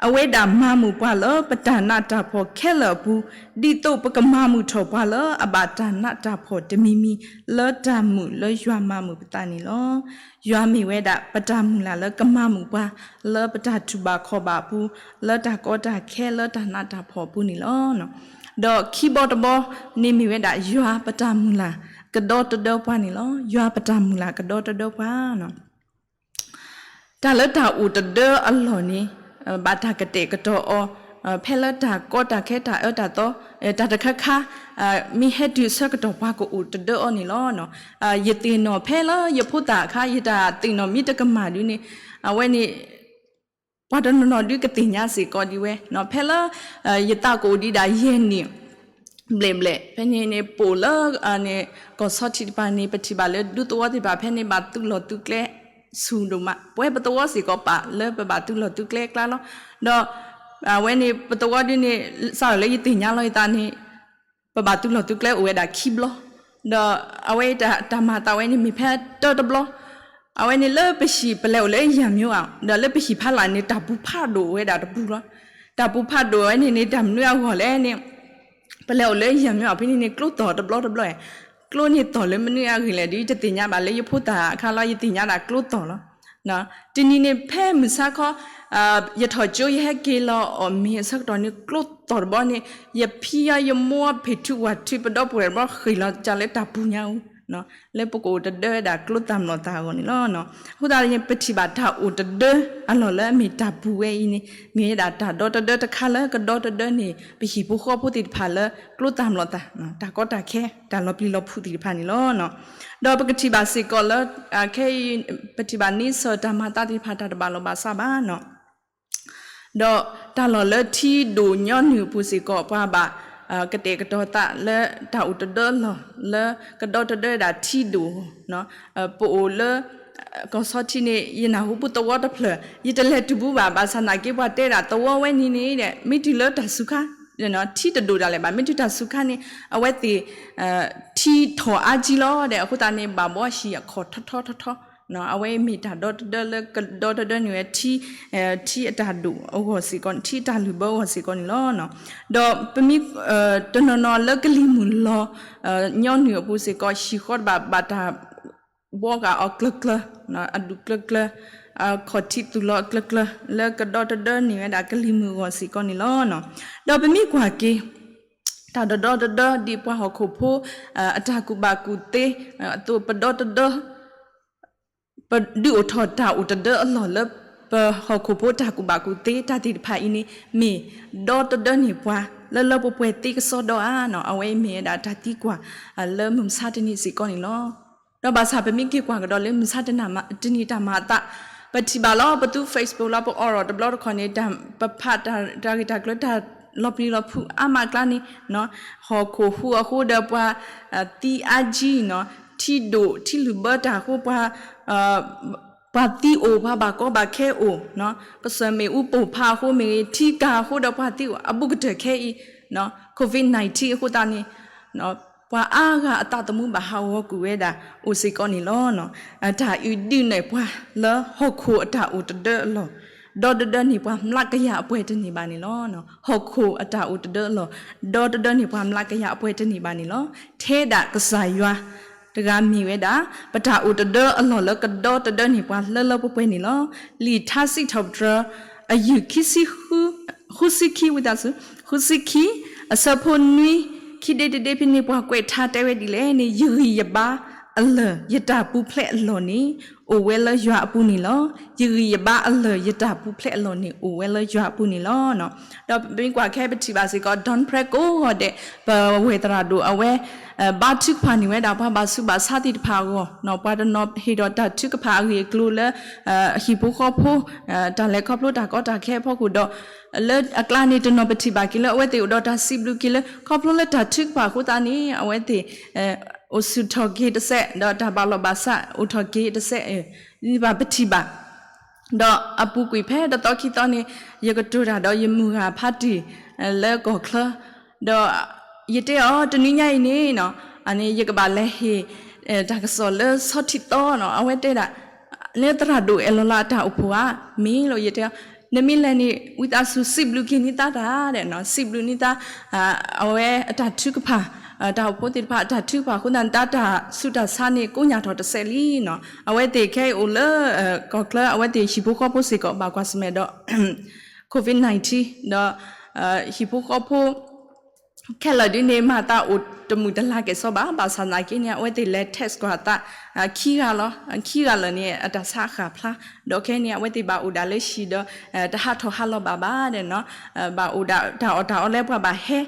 အဝဲဒၣ်မၤမုာ်ပှၤလၢပတၢ်နးတၢ်ဖှီၣ်ခဲလၢာ်အပူၤ, ဒ်သိးပကမၤမုာ်ထီၣ်ပှၤလၢအဘၣ်တၢ်နးတၢ်ဖှီၣ်တမံၤမံၤလၢတၢ်မုာ်လၢယွၤမၤမုာ်ပသးန့ၣ်လီၤ. ယွၤမ့ၢ်ဝဲဒၣ်ပတၢ်မုၢ်လၢ်လၢကမၤမုာ်ပှၤ လၢပတၢ်တူၢ်ဘၣ်ခီၣ်ဘၣ်အပူၤ, လၢတၢ်ကီတၢ်ခဲလၢတၢ်နးတၢ်ဖှီၣ်အပူၤန့ၣ်လီၤ. ဒီးခံဘီတဘီန့ၣ်မ့ၢ်ဝဲဒၣ်ယွၤပတၢ်မုၢ်လၢ်ကဒီတဒၢပှၤန့ၣ်လီၤ. ယွၤပတၢ်မုၢ်လၢ်ကဒီတဒၢပှၤ တၢ်လၢတၢ်အိၣ်တဒၢအလီၢ်န့ၣ် ဘၣ်တၢ်ကတဲာ်ကတီၤအီၤ ဖဲလၢတၢ်ကီတၢ်ခဲတၢ်အၢတၢ်သီ တၢ်တခါခါ မ့ၢ်ဟဲတုၤဆၢကတီၢ်ပှၤကအိၣ်တဒၢအီၤန့ၣ်လီၤ. ယသ့ၣ်နီၣ်ဖဲလၢယဖိသၣ်အခါ ယတၢ်သ့ၣ်နီၣ်မ့ၢ်တကမၣ်ဒုန့ၣ် အဝဲန့ၣ် ပှၤတနီၤနီၤဒုကသ့ၣ်ညါစ့ၢ်ကီးဒ်ဝဲ ဖဲလၢ ယသးကအိၣ်ဒံးဒၣ်ယဲၢ်နံၣ် ဘျဲၣ်ဘျဲၣ် ဖဲန့ၣ်န့ၣ် ပအိၣ်လၢ ကီၢ်ဆီထံးတပၤန့ၣ် ပထံၣ်ဘၣ်လၢဒူသဝီသ့ၣ်တဖၣ် ဖဲန့ၣ်ဘၣ်သုးလီၢ်သုးကျဲဆူၣ်ဒိၣ်မး ပဝဲပသဝီစ့ၢ်ကီးပာ်လၢပဘၣ်သုးလီၢ်သုးကျဲအကျါလီၤ. ဒီး အဝဲန့ၣ် ပသဝီဒုန့ၣ် စးထီၣ်လၢယသ့ၣ်ညါလီၤယသးန့ၣ် ပဘၣ်သုးလီၢ်သုးကျဲအိၣ်ဝဲဒၣ်ခံဘျီ, ဒီးအဝဲတၢ်မၤအသးဝဲန့ၣ် မ့ၢ်ဖဲတၢတဘျီ, အဝဲန့ၣ်လၢပဟံၣ်ပလဲၤအိၣ်လၢယၤမျိၤဧါ, ဒီးလၢပဟံၣ်ဖးလာ်န့ၣ် တၢ်ပူၤဖးဒိၣ်ဝဲဒၣ်တပူၤလီၤ. တၢ်ပူၤဖးဒိၣ်ဝဲန့ၣ်န့ၣ် တၢ်မနုၤအဂီၢ်လဲၣ်န့ၣ် ပလဲၤအိၣ်လၢယၤမျိၤဧါ ဖဲန့ၣ်န့ၣ် ကျိသီၣ်တဘျီတဘျီ, ကျိန့ၣ်သီၣ်လၢမနုၤအဂ့ၢ်လဲၣ် ဒ်ယတသ့ၣ်ညါဘၣ် လၢယဖိသၣ်အခါလီၤ ယသ့ၣ်ညါဒၣ်ကျိသီၣ်လီၤ. တနံၤန့ၣ်ဖဲမုၢ်ဆါခီ ယထီၣ်ကၠိယဟဲက့ၤလီၤအီၣ်မ့ၤအဆၢကတီၢ်န့ၣ် ကျိသီၣ်တဘျီန့ၣ် ယဖံယီယမိၢ်ဖံးထုးဝးထုး ပဒီပုၢ်ဝဲၢ်တဘျီဃ့ၢ်လီၤကလဲၤတၢ်ပူၤညါအူ လၢပကအိၣ်တဒၢဝဲဒၣ်ကျိတၢ်မျိာ်သၣ်အဂီၢ်န့ၣ်လီၤ. အဃိသတး ပထံၣ်ဘၣ်တၢ်အိၣ်တဒၢအလီၢ်လၢအမ့ၢ်တၢ်ပူၤဝဲအံၤန့ၣ် မ့ၢ်ဝဲဒၣ်တၢ်ဒီတဒၢတခါလၢကဒီတဒၢန့ၣ် ပဟံၣ်ဖိဃီဖိသ့ၣ်တဖၣ်လၢကျိတၢ်မျိာ်သၣ် တၢ်ကီတၢ်ခဲ တၢ်လီၤပျံၤလီၤဖုးသ့ၣ်တဖၣ်န့ၣ်လီၤ. ဒီးပကထံၣ်ဘၣ်စ့ၢ်ကီးလၢ ခဲအံၤ ပထံၣ်ဘၣ်န့ဆၢၣ်တၢ်မၤသးသ့ၣ်တဖၣ်တၢ်တဘၣ်လီၢ်ဘၣ်စးဘၣ်နီၤ ဒီးတၢ်လီၢ်လၢထံဒိၣ်ညီနုၢ်အပူၤစ့ၢ်ကီး ပှၤဘၣ် ကတဲာ်ကတီၤသးလၢတၢ်အိၣ်တဒၢအလီၢ် လၢကဒီတဒၢဒၣ်ထံဒိၣ်အဂီၢ်, ပအိၣ်လၢ ကီၢ်ဆီထံးန့ၣ် ယနၢ်ဟူပူသဝီတဖျၢၣ် ယတလဲၤတုၤဘူးဘၣ် ဘၣ်ဆၣ်သနာ်က့ပှၤတဲဒၣ်သဝီဝဲန့ၣ်န့ၣ် မ့ၢ်တုၤလၢတၢ်စူၤခါ ထံတဒိၣ်ဒၣ်လဲာ်ဘၣ် မ့ၢ်တုၤတၢ်စူၤခါန့ၣ် အဝဲသ့ၣ် ထံထီၣ်အါကံလီၤဒီး အဃိသတးန့ၣ် ဘၣ်ဘှီဟံၣ်အခီၣ်ထီထီထီထီ အဝဲမ့ၢ်တၢ်ဒီတဒၢလၢကဒီတဒၢန့ၣ်ဝဲ ထံအတၢ်ဒိၣ်အဂီၢ်စ့ၢ်ကီး ထံအတၢ်လုၢ်ဘၢအဂီၢ်စ့ၢ်ကီးန့ၣ်လီၤ. ဒီးပမ့ၢ် တနီၤနီၤလၢကလံၤမုၢ်လီၤ ညီနုၢ်အပူၤစ့ၢ်ကီး ဟံၣ်ဃီတဘၣ် ဘၣ်တၢ်ဘှီဂာ်အီၤကျၢၤကျၢၤ အဒူၣ်ကျၢၤကျၢၤ အခီၣ်ထံးသူၣ်လီၤအကျၢၤကျၢၤ လၢကဒီတဒၢန့ၢ်ဝဲဒၣ်ကလံၤမုၢ်အဂီၢ်စ့ၢ်ကီးန့ၣ်လီၤ. ဒီးပမ့ၢ်ကွၢ်က့ၤ တၢ်ဒီဒီတဒၢဒ်ပှၤဟီၣ်ခိၣ်ဖိ အတၢ်ကူၣ်ဘၣ်ကူၣ်သ့ အသိးပဒီတဒၢ ပဒုးအိၣ်ထီၣ်တၢ်အိၣ်တဒၢအလီၢ်လၢ ပဟီၣ်ခိၣ်ဖိတၢ်ကူၣ်ဘၣ်ကူၣ်သ့တၢ်သ့ၣ်တဖၣ်အံၤန့ၣ် မ့ၢ်ဒီတဒၢန့ၢ်ပှၤ လၢလၢပှဲၤပှဲၤသ့ကစီဒီဧါနီၤ အဝဲအံၤမ့ၢ်ဝဲဒၣ်တၢ်သံကွၢ် လၢမုၢ်မဆါတနံၤစ့ၢ်ကီးန့ၣ်လီၤ. ဒီးဘၣ်ဆၣ်ပမ့ၢ်က့ၤကွၢ်ကဒီးလၢမုၢ်မဆါတနံၤတၢ်မၤအသး ပထံၣ်ဘၣ်လီၤ ပသူ Facebook လီၤ ပအိးထီၣ်တဘျီတခီၣ်န့ၣ် ပဖးတၢ်ဂ့ၢ်တၢ်ကျိၤတၢ်လီၤပျံၤလီၤဖုးအါမးအကျါန့ၣ် ဟီၣ်ခိၣ်ဟူးအဃိဒီးပှၤ သံအါကံနီၤ ထံဒိၣ်ထံလုၢ်ဘၢတၢ်အဃိ ပှၤ ပှၤသံအိၣ် ပှၤဘၣ်ကီဘၣ်ခဲအိၣ် ကစၢၢ်မ့ၣ်အူပိၢ်ဖးအဃိမ့ၢ်ဂ့ၤ ထံကၤအဃိဒီးပှၤသံအိၣ် အဘူးကတၢၢ်ခဲအံၤ COVID nineteen အဃိသတးန့ၣ် ပှၤအါဂၤအသးသမူဘၣ်ဟးဂီၤကွံာ်ဝဲဒၣ်အိၣ်စ့ၢ်ကီးန့ၣ်လီၤ. တၢ်အုၣ်ဒုးနဲၣ်ပှၤလၢဟီၣ်ခိၣ်အတၢ်အိၣ်တဒၢအလီၢ် ဒီတဒၢန့ၢ်ပှၤမျးကယၤအပှဲၤတန့ၢ်ဘၣ်န့ၣ်လီၤ. ဟီၣ်ခိၣ်အတၢ်အိၣ်တဒၢအလီၢ် ဒီတဒၢန့ၢ်ပှၤမျးကယၤအပှဲၤတန့ၢ်ဘၣ်န့ၣ်လီၤ. ထဲဒၣ်ကစၢ်ယွၤ တဂၤမ့ၢ်ဝဲဒၣ် ပတၢ်အိၣ်တဒၢအလီၢ်လၢကဒီတဒၢန့ၢ်ပှၤလၢလၢပှဲၤပှဲၤန့ၣ်လီၤ. လံာ်ထါစံးထီၣ်ပတြၢၤ အယုၢ် ဃုဆံခံ ဝံသးစူၤ ဃုဆံခံ အဆၢဖိနွံ ခံဒ့တဒ့ဖဲန့ၣ် ပှၤကွဲးထါတဲဝဲဒ်လဲၣ်န့ၣ် ယဂံၢ်ယဘါအလၢၢ် ယတၢ်ပူၤဖျဲးအလီၢ်န့ၣ် အိၣ်ဝဲလၢယွၤအပူၤန့ၣ်လီၤ. ယဂံၢ်ယဘါအလၢၢ် ယတၢ်ပူၤဖျဲးအလီၢ်န့ၣ် အိၣ်ဝဲလၢယွၤအပူၤန့ၣ်လီၤ. ဒီးပမ့ၢ်ကွၢ်ခဲပထံၣ်ဘၣ်စ့ၢ်ကီး Don Pratt ကိးဂီၤဒဲး ပဝဲၢ်သရၣ်ဒိၣ်အဝဲ ဘါထုကဖၣ်န့ၢ်ဝဲဒၣ် ပှၤဘၣ်ဆူးဘၣ်ဆါသ့ၣ်တဖၣ်အဂီၢ် ပှၤတနီၤဟ့ၣ်ဒီးတၢ်ထုကဖၣ်အဂ့ၢ်အကျိၤလၢ ဟံၣ်ဖိဃီဖိ တၢ်လဲၤခီဖျိတၢ်ကီတၢ်ခဲအဖီခိၣ်ဒီး လၢအကျါန့ၣ် တနီၤပထံၣ်ဘၣ်က့ၤလၢအဝဲသ့ၣ်အိၣ်ဒီးတၢ်စံးဘျုးက့ၤလၢ ခီဖျိလၢတၢ်ထုကဖၣ်အဃိသတးန့ၣ် အဝဲသ့ၣ် အိၣ်ဆူၣ်ထီၣ်က့ၤတစဲး ဒီးတၢ်ဘၣ်လီၢ်ဘၣ်စးအိၣ်ထီၣ်က့ၤတစဲး ဘၣ်ပထံၣ်ဘၣ် ဒီးအပူၤကွံာ်ဖဲတသီခံသီန့ၣ် ယကတိၤတၢ်ဒီးယမုၢ်ဂၤဖါတံၢ် လၢကီၢ်ချၢ ဒီးယတဲအီၤ တနွံညါအံၤန့ၣ်နီၤ အန့ၣ်ယကဘၣ်လဲၤဟ့ၣ် တၢ်ကစီၣ်လၢဆီထံးသီနီၤ အဝဲတဲဒၣ် လၢသရၣ်ဒိၣ်အဲၣ်လီၤလၢအတၢ်အိၣ်ဖှိၣ်ဧါ မ့ၢ်လီၤ ယတဲအီၤ နမ့ၢ်လဲၤန့ၣ် ဝံသးစူၤစံးဘျုးက့ၤန့ၢ်တၢ်တၢ်ဒဲးနီၤ, စံးဘျုးန့ၢ်တၢ် အဝဲအတၢ်ထုကဖၣ်, တၢ်အိၣ်ဖှိၣ်သ့ၣ်တဖၣ်အတၢ်ထုကဖၣ်အဃိသတးန့ၣ် တၢ်စူၢ်တၢ်ဆါန့ၣ် ကိညၢ်ထီၣ်တစဲးလံနီၤ. အဝဲသ့ၣ်ခဲအံၤအိၣ်လၢ ကီၢ်ချၢ အဝဲသ့ၣ်ဟံၣ်ဖိဃီဖိစ့ၢ်ကီး ဘၣ်ကွၢ်ဆၢၣ်မဲာ်ဒီး COVID nineteen ဒီး ဟံၣ်ဖိဃီဖိ ခဲလၢာ်ဒ်န့ၣ် မၤသးအိၣ်တမုာ်တလၤကဲၣ်ဆိးဘၣ်, ဘၣ်ဆၣ်သနာ်က့န့ၣ် အဝဲသ့ၣ်လဲၤ test ကွၢ်အသး ခံဂၤလီၤ, ခံဂၤလၢာ်န့ၣ် အတၢ်ဆါအဃၣ်ဖျါ, ဒီးခဲအံၤန့ၣ် အဝဲသ့ၣ်ဘၣ်အိၣ်ဒၣ်လၢဟံၣ်ဒီး တဟးထီၣ်ဟးလီၤဘၣ်ဘၣ်ဒီးနီၤ, ဘၣ်အိၣ်ဒၣ်တၢ်အီၣ်တၢ်အီလၢပှၤဘၣ်ဟဲ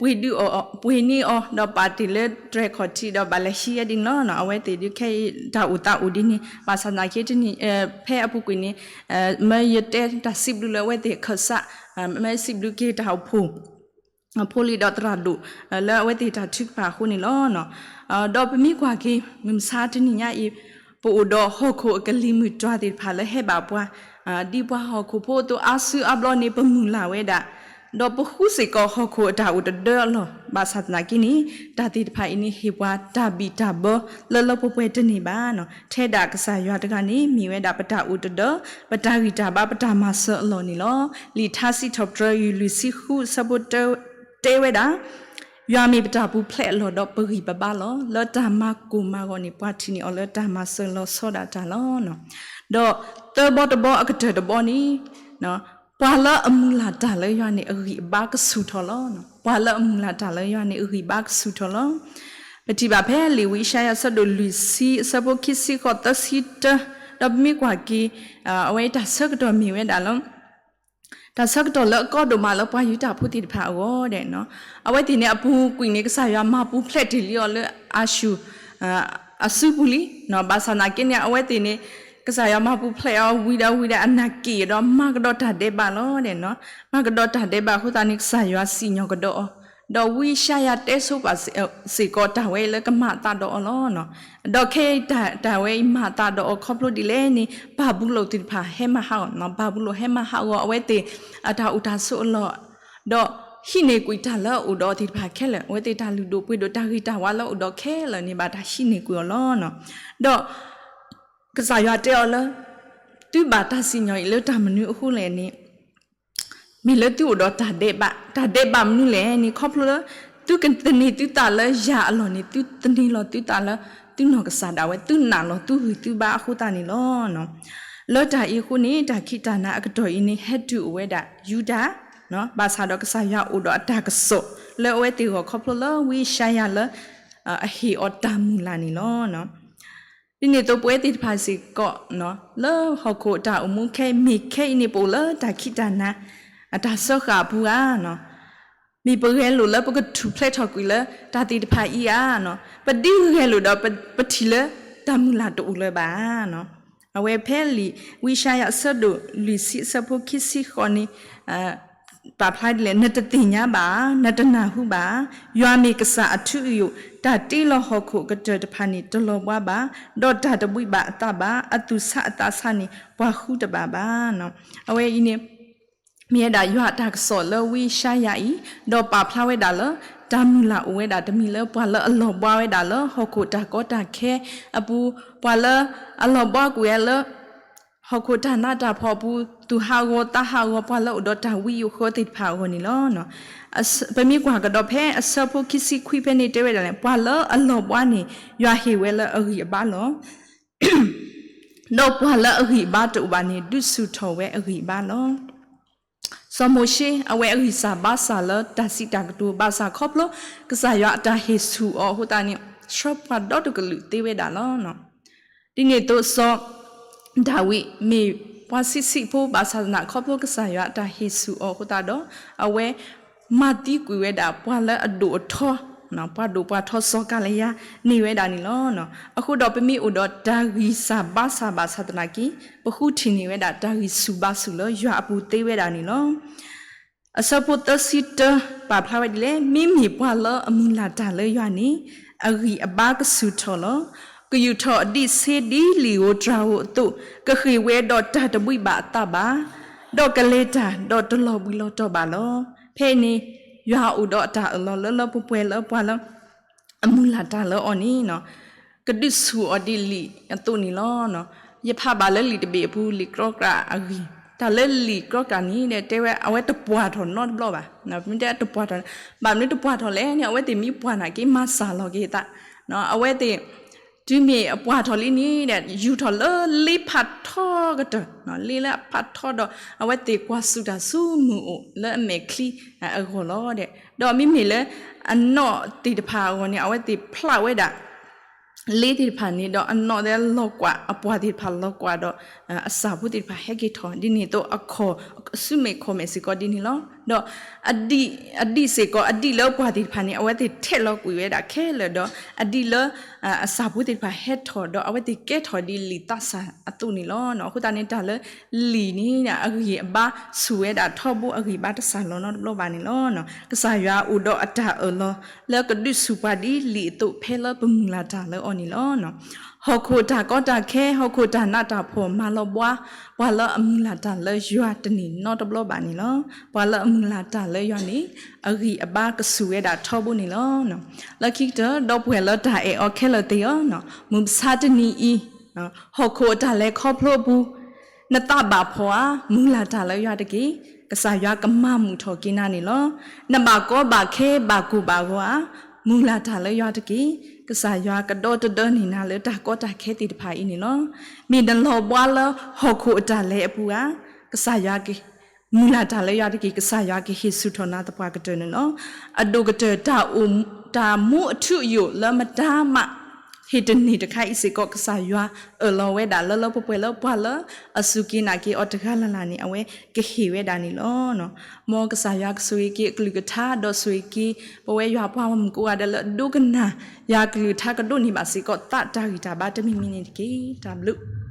ပှ့ၤဒုးအီၤ ပှ့ၤန့ၢ်အီၤ ဒီးပာ်တ့ၢ်လၢတြဲၤခီၣ်ထံးဒီးဘၣ်လဲၤဟံးဝဲဒ်န့ၣ်လီၤ. အဝဲသ့ၣ်ဒုးခဲအံၤတၢ်အိၣ်သးအိၣ်ဒ်န့ၣ် ဘၣ်ဆၣ်သနာ်က့တနံၤ ဖဲအပူၤကွံာ်န့ၣ် မၢယတဲတၢ်စံးဘျုးလၢအဝဲသ့ၣ်အခၢၣ်စး, မၢစံးဘျုးက့ၤတၢ်အိၣ်ဖှိၣ် ဖိလံၤဒီးသရၣ်ဒိၣ် လၢအဝဲသ့ၣ်တၢ်ထုကဖၣ်အဃိန့ၣ်လီၤ. ဒီးပမ့ၢ်ကွၢ်က့ၤ မုၢ်မဆါတနံၤညါအံၤ ပအိၣ်ဒီးဟီၣ်ခိၣ်အကလံၤမုၢ်တွၤသ့ၣ်တဖၣ်လၢဟဲဘၣ်ပှၤ, ဒ်ပှၤဟီၣ်ခိၣ်ဖိအသိးအါစုအါဘျီန့ၣ် ပမုၢ်လၢ်ဝဲဒၣ်, ဒီးပဃုစ့ၢ်ကီးဟီၣ်ခိၣ်အတၢ်အိၣ်တဒၢအလီၢ်, ဘၣ်ဆၣ်သနာ်က့န့ၣ် တၢ်သ့ၣ်တဖၣ်အံၤန့ၣ် ဟ့ၣ်ပှၤတၢ်ဘံၣ်တၢ်ဘၢလၢလၢပှဲၤပှဲၤတန့ၢ်ဘၣ်နီၤ. ထဲဒၣ်ကစၢ်ယွၤတဂၤန့ၣ် မ့ၢ်ဝဲဒၣ်ပတၢ်အိၣ်တဒၢ, ပတၢ်ဂံၢ်တၢ်ဘါ ပတၢ်မၤစၢၤအလီၢ်န့ၣ်လီၤ. လံာ်ထါစံးထီၣ်ပတြၢၤ ယူၢ်လွံၢ်ဆံဃု အဆၢဖိတၢ တဲဝဲဒၣ်, ယွၤမ့ၢ်ပတၢ်ပူၤဖျဲးအလီၢ်ဒီးပဂံၢ်ပဘါလီၤ. လၢတၢ်မၤကိၢ်မၤဂီၤန့ၣ် ပှၤထံၣ်န့ၢ်အီၤလၢတၢ်မၤစၢၤလီၤဆီဒၣ်တၢ်လီၤ. ဒီးသၢဘီတဘီအကတၢၢ်တဘီန့ၣ် ပှၤလၢအမုၢ်လၢ်တၢ်လၢယွၤန့ၣ် အဂံၢ်အဘါကဆူၣ်ထီၣ်လီၤ. ပှၤလၢအမုၢ်လၢ်တၢ်လၢယွၤန့ၣ် အဂံၢ်အဘါကဆူၣ်ထီၣ်လီၤ. ပထံၣ်ဘၣ်ဖဲလံာ်ဝံယၡါယၤ အဆၢဒိၣ်လွံၢ်ဆံ အဆၢဖိခံဆံဃိး သၢဆံတၢ, ဒီးပမ့ၢ်ကွၢ်က့ၤ အဝဲတၢ်ဆၢကတီၢ်မ့ၢ်ဝဲဒၣ်လၢ တၢ်ဆၢကတီၢ်လၢအကီဒိၣ်မးလၢပှၤယူဒၤဖိသ့ၣ်တဖၣ်အဂီၢ်ဒဲးနီၤ. အဝဲသ့ၣ်န့ၣ်အပူၤကွံာ်န့ၣ် ကစၢ်ယွၤမၤပူၤဖျဲးတ့ၢ်လံအီၤလၢအၤၡူၢ် အစုပူၤလံနီၤ. ဘၣ်ဆၣ်သနာ်က့န့ၣ် အဝဲသ့ၣ်န့ၣ် ကစၢ်ယွၤမၤပူၤဖျဲးအီၤဝံၤဒီးဝံၤဒီး အနၢ်က့ၣ်ဒီးမၤကဒီးတၢ်ဒဲးဘးလီၤဒဲးနီၤ. မၤကဒီးတၢ်ဒဲးဘးအဃိသတးန့ၣ် ကစၢ်ယွၤစံၣ်ညီၣ်ကဒီးအီၤ, ဒီးဝံယၡါယၤတဲဆိပာ်စ့ၢ်ကီးတၢ်ဝဲလၢကမၤအသးဒီးအီၤလီၤ. ဒီးခဲအံၤတၢ်ဝဲအံၤမၤအသးဒီးအီၤခီဖျိဒ်လဲၣ်န့ၣ် ဘၤဘူလိၣ်သ့ၣ်တဖၣ်ဟဲမၤဟးဂီၤ, ဘၤဘူလိၣ်ဟဲမၤဟးဂီၤအဝဲသ့ၣ် အတၢ်အိၣ်တၢ်ဆိးအလီၢ်, ဒီးဟံးန့ၢ်ကွံာ်တၢ်လၢအအိၣ်ဒီးအီၤသ့ၣ်တဖၣ်ခဲလၢာ်, အဝဲသ့ၣ်တၢ်လုၢ်ဒိၣ်ပှ့ၤဒိၣ် တၢ်ဂ့ၤတၢ်ဝါလၢအအိၣ်ဒီးခဲလၢာ်န့ၣ် ဘၣ်တၢ်ဟံးန့ၢ်ကွံာ်အီၤလီၤ. ဒီးကစၢ်ယွၤတဲအီၤလၢ သုဘၣ်တၢ်စံၣ်ညီၣ်အံၤလၢတၢ်မနုၤအဃိလဲၣ်န့ၣ် မ့ၢ်လၢသုအိၣ်ဒီးတၢ်ဒဲးဘး, တၢ်ဒဲးဘးမနုၤလဲၣ်န့ၣ် ခီဖျိလၢ သုကသန့ၤသုသးလၢယၤအလီၢ်န့ၣ် သုသန့ၤလီၤသုသးလၢ သုနီၢ်ကစၢ်ဒၣ်ဝဲ သုနာ်လီၤသုဂံၢ်သုဘါအဃိသတးန့ၣ်လီၤ. လၢတၢ်အံၤအဃိန့ၣ် တၢ်ခံးတၢ်နၤအကတီၢ်အံၤန့ၣ် ဟဲတုၤအိၣ်ဝဲဒၣ်ယူဒၤ, ဘၣ်ဆၣ်ဒီးကစၢ်ယွၤအိၣ်ဒီးအတၢ်ကစီၣ် လၢအဝဲသ့ၣ်ဂီၢ်ခီဖျိလၢဝံယၡါယၤလၢ အဟ့ၣ်အီၤတၢ်မုၢ်လၢ်န့ၣ်လီၤ. ဒ်န့ၣ်အသိးပဝဲသ့ၣ်တဖၣ်စ့ၢ်ကီး လၢဟီၣ်ခိၣ်အတၢ်အိၣ်မူခဲအံၤ မ့ၢ်ခဲအံၤန့ၣ် ပအိၣ်လၢတၢ်ခံးတၢ်နၤ အတၢ်စၢဃာ်အပူၤဧါ, မ့ၢ်ပဂဲၤလိာ်လၢပကထူၣ်ဖျဲးထီၣ်ကွံာ်လၢတၢ်သ့ၣ်တဖၣ်အံၤဧါ, ပဒုးဂဲၤလိာ်ဒီးပထံၣ်လၢတၢ်မုၢ်လၢ်တအိၣ်လၢၤဘၣ်ဧါ. အဝဲဖဲလံာ်ဝံယၡါယၤအဆၢဒိၣ်လွံၢ်ဆံအဆၢဖိခံဆံဃိးန့ၣ် ပာ်ဖျါဒ်လဲၣ်, နတသ့ၣ်ညါဘၣ်ဧါ, နတနၢ်ဟူဘၣ်ဧါ, ယွၤမ့ၢ်ကစၢ်အထူအယိာ်, တၢ်တ့လီၤဟီၣ်ခိၣ်ကတၢၢ်တဖၣ်န့ၣ် တလီၤဘှါဘၣ်, ဒီးတၢ်တဘှံးဘၣ်အသးဘၣ်, အသူၣ်ဆးအသးဆးန့ၣ် ပှၤဃုတဘၣ်ဘၣ်. အဝဲအံၤန့ၣ် မ့ၢ်ဝဲဒၣ်ယွၤအတၢ်ကစီၣ်လၢဝံယၡါယၤအံၤ, ဒီးပာ်ဖျါဝဲဒၣ်လၢ တၢ်မုၢ်လၢ်အိၣ်ဝဲဒၣ်တမံၤလၢ ပှၤလၢအလီၤဘှါဝဲဒၣ်လၢဟီၣ်ခိၣ်တၢ်ကီတၢ်ခဲအပူၤ, ပှၤလၢအလီၤဘှါကွံာ်ဝဲလၢ ဟီၣ်ခိၣ်တၢ်နးတၢ်ဖှီၣ်အပူၤ, သူၣ်ဟးဂီၤသးဟးဂီၤ ပှၤလၢအိၣ်ဒီးတၢ်ဝံယိးဃၢသ့ၣ်တဖၣ်အဂီၢ်န့ၣ်လီၤ. ပမ့ၢ်ကွၢ်ကဒီးဖဲအဆၢဖိခံဆံခွံဖဲန့ၣ်တဲဝဲဒၣ်န့ၣ် ပှၤလၢအလီၤဘှါန့ၣ် ယွၤဟ့ၣ်ဝဲလၢအဂံၢ်အဘါလီၤ. ဒီးပှၤလၢအဂံၢ်အဘါတအိၣ်ဘၣ်န့ၣ် ဒုးဆူၣ်ထီၣ်ဝဲအဂံၢ်အဘါလီၤ. စီၤမိၤၡ့ အဝဲအဂံၢ်စၢ်ဘါစၢ်လၢတၢ်စံးတၢ်ကတိၤ ဘၣ်ဆၣ်ခီဖျိ ကစၢ်ယွၤအတၢ်ဟ့ၣ်ဆူၣ်အီၤအဃိသတးန့ၣ် ဆှၢပှၤဒီတကလုာ်သ့ဝဲဒၣ်လီၤ. ဒ်န့ၣ်အသိးစီၤဒၤဝံး မ့ၢ်ပှၤဆံးဆံးဖိ ဘၣ်ဆၣ်သနာ်ခီဖျိကစၢ်ယွၤအတၢ်ဟ့ၣ်ဆူၣ်အီၤအဃိသတးဒီး အဝဲမၤသံကွံာ်ဝဲဒၣ်ပှၤလၢအဒိၣ်အထီ, ပှၤဒိၣ်ပှၤထီစီၤကၤလယါန့ၢ်ဝဲဒၣ်န့ၣ်လီၤ. အဃိဒီးပမ့ၢ်အိၣ်ဒီးတၢ်ဂံၢ်စၢ်ဘါစၢ်ဘၣ်ဆၣ်သနာ်က့ ပဃုထံၣ်န့ၢ်ဝဲဒၣ်တၢ်ဂံၢ်ဆူၣ်ဘါဆူၣ်လၢယွၤအပူၤသ့ဝဲဒၣ်န့ၣ်လီၤ. အဆၢဖိသၢဆံတၢ ပာ်ဖျါဝဲဒ်လဲၣ်, မ့မ့ၢ်ပှၤလၢအမုၢ်လၢ်တၢ်လၢယွၤန့ၣ် အဂံၢ်အဘါကဆူၣ်ထီၣ်လီၤ. ကယူာ်ထီၣ်အဒံးဆှံဒ်လံာ်ဧိၤတြၤဧိၤအသိး, ကဃ့ၢ်ဝဲဒီးတၢ်တဘှံးဘၣ်အသးဘၣ်, ဒီးကလဲၤတၢ်ဒီးတလီၤဘှံးလီၤတီၤဘၣ်လီၤ. ဖဲအံၤန့ၣ် ယွၤအိၣ်ဒီးအတၢ်အၢၣ်လီၤလၢလၢပှဲၤပှဲၤလၢပှၤလၢ အမုၢ်လၢ်တၢ်လၢအီၤန့ၣ် ကဒုးဆူၣ်အီၤဒ်လံာ်အသိးန့ၣ်လီၤ. ယဖးဘၣ်လၢလံာ်တဘ့ၣ်အပူၤ လံာ်ကြီကြးအဂ့ၢ် တၢ်လၢလံာ်ကြီကၤန့ၣ်ဒီး တဲဝဲအဝဲတပှၢ်ထီၣ်နီတဘျီဘၣ်. မ့ၢ်တဲတပှၢ်ထီၣ်, ဘၣ်မနုၤတပှၢ်ထီၣ်လဲၣ်န့ၣ် အဝဲသ့ၣ်မ့ၢ်ပှၢ်နာ်က့ မၤစၢ်လီၤက့ၤသး, အဝဲသ့ၣ် တုၤမ့ၢ်အပှၢ်ထီၣ်လံန့ၣ်ဒီး ယူာ်ထီၣ်လၢလ့ဖးထီကတၢၢ်, လ့လၢအဖးထီဒီး အဝဲသ့ၣ်ကွၢ်ဆူၣ်တၢ်ဆူမုၢ်အိၣ်လၢအမဲာ်ချံအဂီၢ်လီၤဒီး, ဒီးမ့မ့ၢ်လၢအနီၣ်သ့ၣ်တဖၣ်အဂီၢ်န့ၣ် အဝဲသ့ၣ်ဖျးဝဲဒၣ် လ့သ့ၣ်တဖၣ်န့ၣ်ဒီး အနီၣ်သ့ၣ်လီၤကွၢ်, အပှၢ်သ့ၣ်တဖၣ်လီၤကွၢ်ဒီး အစၢ်ဖိသ့ၣ်တဖၣ်ဟဲက့ၤထီၣ်ဒ်န့ၣ်အသိး အခီၣ်ဆူမဲာ်ခီၣ်မဲာ်စ့ၢ်ကီးဒ်န့ၣ်လီၤ. ဒီးအဒံၣ်စ့ၢ်ကီး အဒံၣ်လၢပှၢ်သ့ၣ်တဖၣ်န့ၣ် အဝဲသ့ၣ်ထဲးလီၤကွံာ်ဝဲဒၣ်ခဲလၢာ်ဒီး အဒံၣ်လၢ အစၢ်ဖိသ့ၣ်တဖၣ်ဟဲထီၣ်ဒီး အဝဲသ့ၣ်ကဲထီၣ်ဒ်လံာ်သးစၢ်အသိးန့ၣ်လီၤ. အဃိသတးန့ၣ် တၢ်လၢလံာ်န့ၣ် အဂံၢ်အဘါဆူၣ်ဝဲဒၣ်ထီဘိ အဂံၢ်အဘါတစၢ်လီၤနီတဘျီဘၣ်န့ၣ်လီၤ. ကစၢ်ယွၤအိၣ်ဒီးအတၢ်အၢၣ်လီၤ လၢကဒုးဆူၣ်ပှၤဒ်လံာ်အသိး ဖဲလၢပမုၢ်လၢ်တၢ်လၢအီၤန့ၣ်လီၤ. ဟီၣ်ခိၣ်တၢ်ကီတၢ်ခဲ, ဟီၣ်ခိၣ်တၢ်နးတၢ်ဖှီၣ် မၤလီၤဘှါ ပှၤလၢအမုၢ်လၢ်တၢ်လၢယွၤတန့ၢ်နီတဘျီဘၣ်န့ၣ်လီၤ. ပှၤလၢအမုၢ်လၢ်တၢ်လၢယွၤန့ၣ် အဂံၢ်အဘါကဆူၣ်ဝဲဒၣ်ထီဘိန့ၣ်လီၤ. လၢခံကတၢၢ် ဒီပုၢ်ဝဲၢ်လၢတၢ်အဲၣ်အီၤခဲလၢာ်သ့ၣ်ဧၢ, မုၢ်မဆါတနံၤအံၤ ဟီၣ်ခိၣ်အတၢ်လဲၤခီဖျိအပူၤ နသးဘၣ်ဖှီၣ်ဧါ, မုၢ်လၢ်တၢ်လၢယွၤတက့ၢ်, ကစၢ်ယွၤကမၤမုာ်ထီၣ်က့ၤနၤန့ၣ်လီၤ. နဘၣ်ကီဘၣ်ခဲဘၣ်ကိၢ်ဘၣ်ဂီၤဧါ, မုၢ်လၢ်တၢ်လၢယွၤတက့ၢ်, ကစၢ်ယွၤကဒီတဒၢန့ၢ်နၤလၢတၢ်ကီတၢ်ခဲသ့ၣ်တဖၣ်အံၤန့ၣ်လီၤ. မ့ၢ်နလီၤဘှါလၢဟီၣ်ခိၣ်အတၢ်လဲၤအပူၤဧါ, ကစၢ်ယွၤ မုၢ်လၢ်တၢ်လၢယွၤတက့ၢ်, ကစၢ်ယွၤကဟ့ၣ်ဆူၣ်ထီၣ်နၤသပှၢ်ကတၢၢ်န့ၣ်လီၤ. အဒိၣ်ကတၢၢ် တၢ်အိၣ် တၢ်မူအထူအယိာ်လၢမတၤမး ဟ့ၣ်တန့ၢ်တခါအံၤစ့ၢ်ကီး ကစၢ်ယွၤအၢၣ်လီၤဝဲဒၣ်လၢလၢပှဲၤပှဲၤလၢပှၤလၢအစူၢ်က့ၤနာ်က့ၤအီၤတဂၤလၢ်လၢ်န့ၣ် အဝဲကဟ့ၣ်ဝဲဒၣ်န့ၣ်လီၤ. မ်ကစၢ်ယွၤကဆိၣ်ဂ့ၤက့ၤအကလုၢ်ကထါ ဒီးဆိၣ်ဂ့ၤက့ၤ ပဝဲယွၤပှၤဂီၢ်မုၢ်ကိးဂၤဒဲးလၢအဒိကနၣ် ယွၤကလုၢ်ကထါကဒိးန့ၢ်ဘၣ်စ့ၢ်ကီး သးတၢ်ဂံၢ်တၢ်ဘါတမံၤမံၤန့ၣ်တက့ၢ်. တၢ်ဘျုး